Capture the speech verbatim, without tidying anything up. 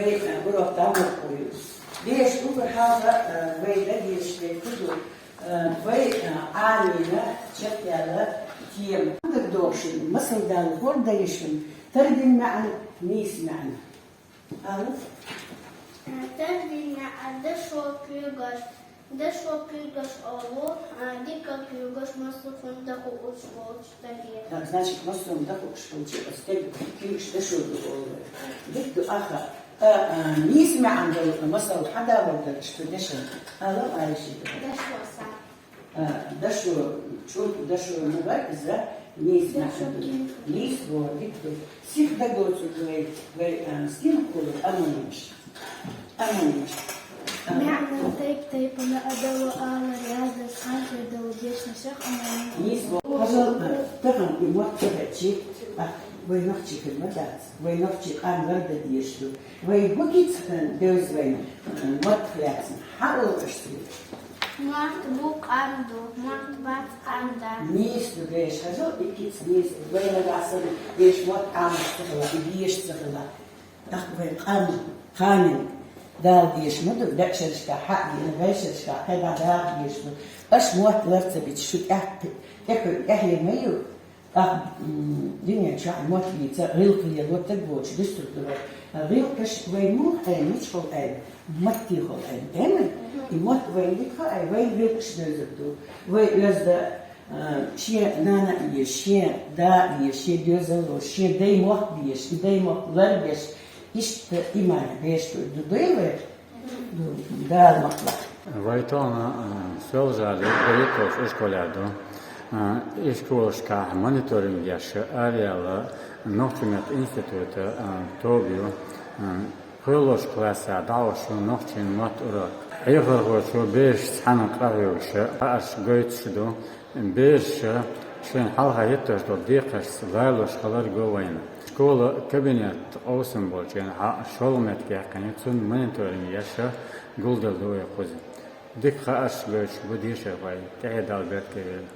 Вай, э, урок дӀахо ю. Дешаш уггар хьалха, э, вай дагадешаш дерг фу ду, э, вай, э, Ӏамийна чакхъяьлла тема. ДагадоагӀа шун, масал дала хӀора дагадоагӀа шун, тардин маьӀна, нийса маьӀна. Ала? Э, тардин маьӀна дошо куьйгаш, дошо куьйгаш олу, а, дика куьйгаш массахуна дӀахоуш болчу стаге. Так, значит, массахуна дӀахоуш болчу стаге куьйгаш дошо ду олу. Дика ду аха. А, а, нийса маьӀна долу масал хьадалор дара шу дешан. Ала, Айшита? Дошо са. А, дошо, чӀогӀа дошо ма бара иза, нийса маьӀна долу. Нийса боху, дика ду. Сиха дагадоцург вай, вай, а, стенах болу къамелаш. Къамелаш. А. МаьӀна тайп-тайпана а дала ала, яздеш, цхьаьна долу дешнаш а къамелаш. Нийса боху. Хьажал, а, тахана и мотт ца хилча, а, вай нохчий хир ма дац. Вай нохчий къам лардан дезаш ду. Вай хӀун кица, а, девза вайна, а, маттах лаьцна? Хьаала аша цуьнга. Мотт бу, къам ду, мотт бац, къам дац. Нийса ду, гайша, хьажал, и кица нийса ду. Вай нагахь санна дешан мотт Ӏамош ца хила, и дезаш ца хила. ТӀаккха вай къам, къамел, Дала дезаш ма ду, бӀешерашкахь хьаъ дина, бӀешерашкахь кхидӀа даха дезаш ду. Аша мотт лар ца бича, шу тӀаьхье, тӀаьхье, тӀаьхье ма ю. ТӀаккха, м, дуьнен чохь мотт бийца, гӀиллакх лело стаг воцуш дуьсур ду вай. ГӀиллакхаш вай муха айна, мичахула айна, маттехула айна, дай ма? И мотт вайна дика хаьа, вайна гӀиллакхаш девзар ду. Вай оьзда, а, шен нана а еза, шен да а еза, шен доьзал а лозуш, шен дай мохк а безаш, и дай мохк лар а беш, иштта иман беш ду, ду дай вай? Ду, Дала махкахь. Вай тахана, а, Соьлжа-ГӀалин Ӏуьйранна йолчу школехь ду. А, и школашкахь мониторинг еш араяьлла нохчийн меттан института, а, тоба ю, а, кхоалгӀачу классехь дӀахьош ю нохчийн маттан урок. Хьехархочо берашца цхьаьна къахьоьгуш хаарш гойтуш ду. Бераша шайна хьалха хӀиттош долу декхаршца лоруш хилар го вайна. Школа кабинет къовсам болчу хенахь шолгӀа меттиг яьккхина, цунна мониторинг еш гулделла ду вай кхуза. Дика хаарш гойтуш бу дешархой, тӀаьхье Дала беркате йойла.